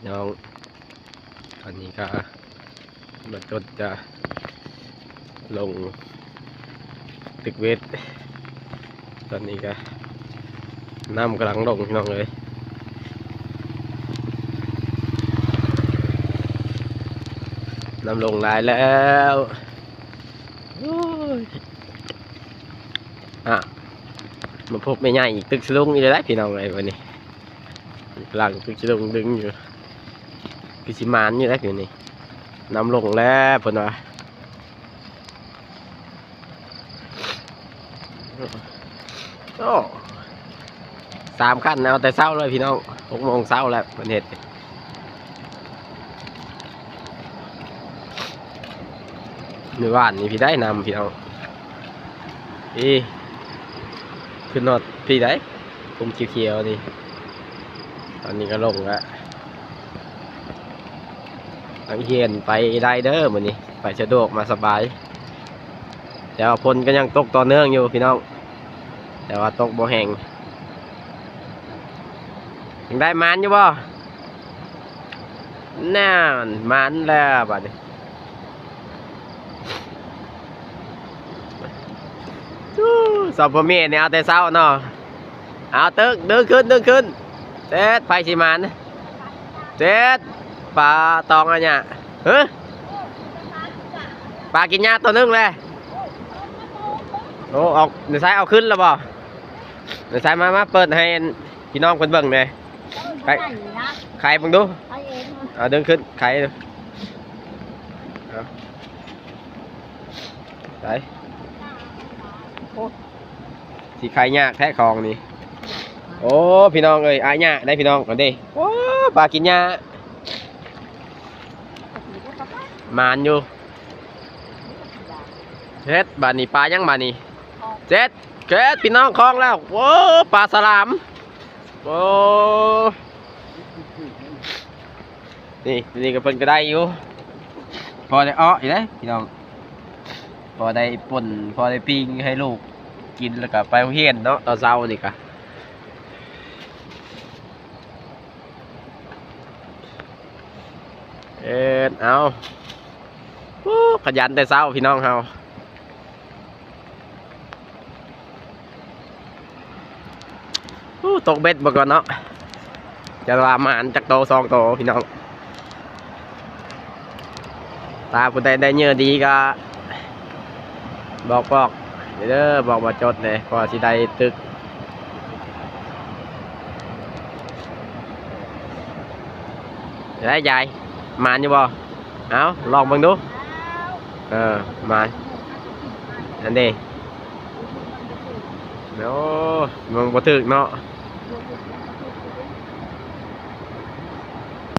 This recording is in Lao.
ນ້ອງ ຕອນນີ້ກະມາຈົດຈະລົງຕຶກເວັດ. ຕອນນີ້ກະນ້ຳກຳລັງລົງ ພີ່ນ້ອງເອີຍ, ນ້ຳລົງຫຼາຍແລ້ວ. ໂອ້ຍ ອ່ະ ມາພົບແມ່ໃຫຍ່ອີກ ຕຶກສະດຸ້ງອີກແລ້ວ ພີ່ນ້ອງເອີຍ. ວັນນີ້ກຳລັງຕຶກສະດຸ້ງດຶງຢູ່ ຄືຊິໝານຢູ່ແລ້ວ ຄືນີ້ ນ້ຳລົງແລ້ວເພິ່ນວ່າ. ໂອ້ ສາມຄັນ ເອົາແຕ່ເຊົ້າເລີຍ ພີ່ນ້ອງ, ຫົກໂມງເຊົ້າແລ້ວເພິ່ນເຮັດ. ມື້ວານນີ້ພີ່ໄດ້ນຳ ພີ່ນ້ອງ, ອີ ຂຶ້ນຮອດພີ່ໄດ້ ກຸ່ມຂຽວໆນີ້. ຕອນນີ້ກະລົງລະ ນັກຮຽນໄປໄດ້ເດີມື້ນີ້, ໄປສະດວກມາສະບາຍ. ແຕ່ວ່າຝົນກະຍັງຕົກຕໍ່ເນື່ອງຢູ່ ພີ່ນ້ອງ, ແຕ່ວ່າຕົກບໍ່ແຮງ. ຍັງໄດ້ໝານຢູ່ບໍ່? ນັ້ນ ໝານແລ້ວບາດນີ້. ສອງຜົວເມຍນີ້ເອົາແຕ່ເຊົ້າເນາະ. ເອົາ ຕຶກ ດຶງຂຶ້ນ ດຶງຂຶ້ນ. ເຈັດ ໃຜຊິໝານ? ເຈັດ ປາຕອງອາຍະ. ຮະ ປາກິນຫຍ້າໂຕໜຶ່ງແຫຼະ. ໂອ້ ອອກ ນ້າຊາຍເອົາຂຶ້ນແລ້ວບໍ່? ນ້າຊາຍ ມາ ມາເປີດໃຫ້ ອັນ ພີ່ນ້ອງເພິ່ນເບິ່ງແດ່. ໄຂ ໄຂເບິ່ງດູ. ເອົາ ດຶງຂຶ້ນ ໄຂດູ. ເອົາ ໄປ. ໂອ້ ຊິໄຂຍາກແທ້ຂອງນີ້. ໂອ້ ພີ່ນ້ອງເອີຍ ອາຍະໄດ໋ ພີ່ນ້ອງ ອັນເດ້. ໂອ້ ປາກິນຫຍ້າ ໝານຢູ່. ເຮັດ ບາດນີ້ປາຫຍັງບາດນີ້? ເຈັດ ເຈັດ ພີ່ນ້ອງ ຄອງແລ້ວ. ໂອ້ ປາສະຫຼາມ. ໂອ້ ນີ້ ນີ້ກະເພິ່ນກະໄດ້ຢູ່ ພໍໄດ້ເອາະຢູ່ເດ້ ພີ່ນ້ອງ, ພໍໄດ້ປົ່ນ ພໍໄດ້ປີ້ງໃຫ້ລູກກິນ ລະກະໄປໂຮງຮຽນເນາະ ຕອນເຊົ້ານີ້ກະ. ເອີ ເອົາ ໂອ້ ຂະຫຍັນແຕ່ເຊົ້າ ພີ່ນ້ອງເຮົາ. ໂອ້ ຕົກເບັດເບິ່ງກ່ອນເນາະ, ຈັກວ່າໝານຈັກໂຕສອງໂຕ ພີ່ນ້ອງ. ຖ້າຜູ້ໃດໄດ້ເຫຍື່ອດີກະບອກ ບອກເດີ ບອກ ບອກຈົດແດ່ ເພາະວ່າຊິໄດ້ຕຶກ. ໄດ້ ຍາຍ ໝານຢູ່ບໍ່? ເອົາ ລອງເບິ່ງດູ. ເອີ ໝານ ອັນເດ້. ໂອ້ ມັນບໍ່ຖືກເນາະ.